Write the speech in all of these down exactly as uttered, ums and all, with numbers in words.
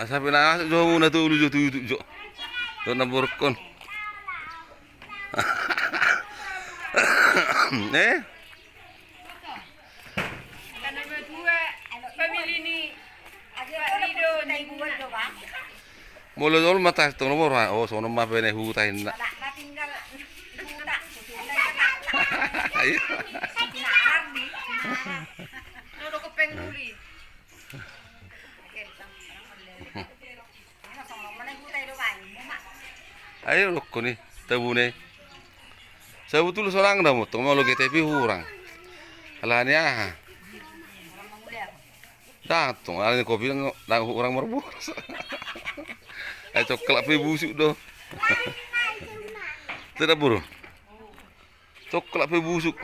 Asa pe na masuk jo hamuna tu ulu jo, tu ituk jo. Tu na borkon. Eh? Molo jolo ma tahe tong nomor, oh, sono ma pe na huta inna. Ayo. Ayo, dokkon i, tabune. Sabutul sonang da motong, molo G T P hurang. Alani aha? Datong, alani kopi nang, nang hurang marboras. Ayo, coklat pe busuk do. Tidak, bro. Coklat pe busuk.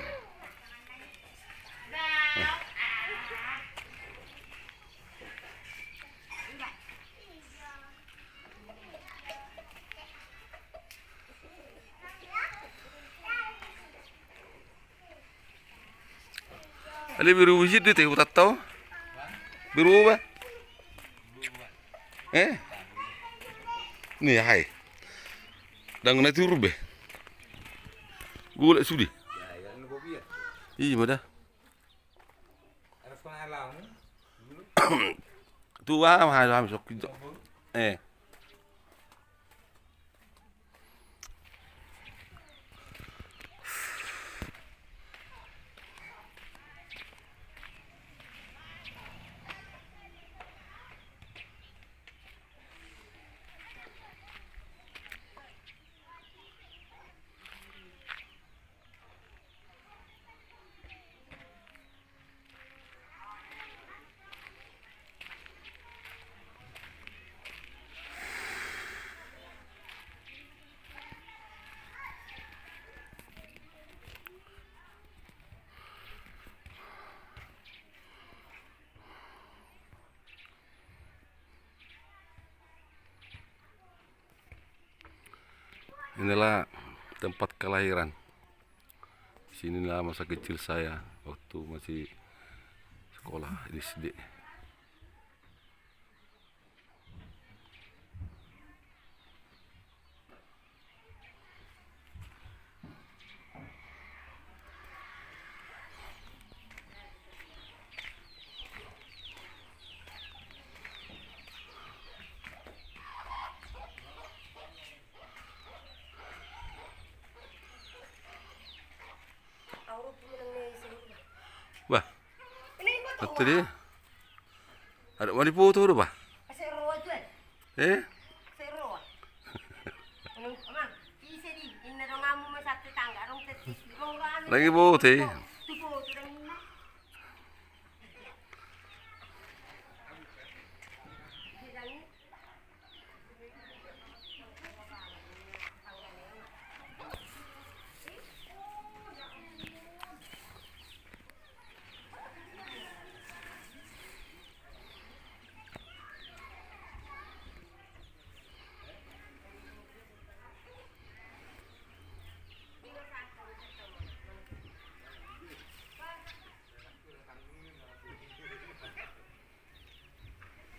Ale, beru busit di te hutanta o. Beru ba. Eh? Ni, hai. Dang na tiur be. Golek sude. Iya, ma da. Tu aha ma hami sokki jo. Eh. Inilah tempat kelahiran. Sinilah masa kecil saya waktu masih sekolah S D. Bah. Ate dia. Ada mani foto do, bah. Eh? Lagi foto.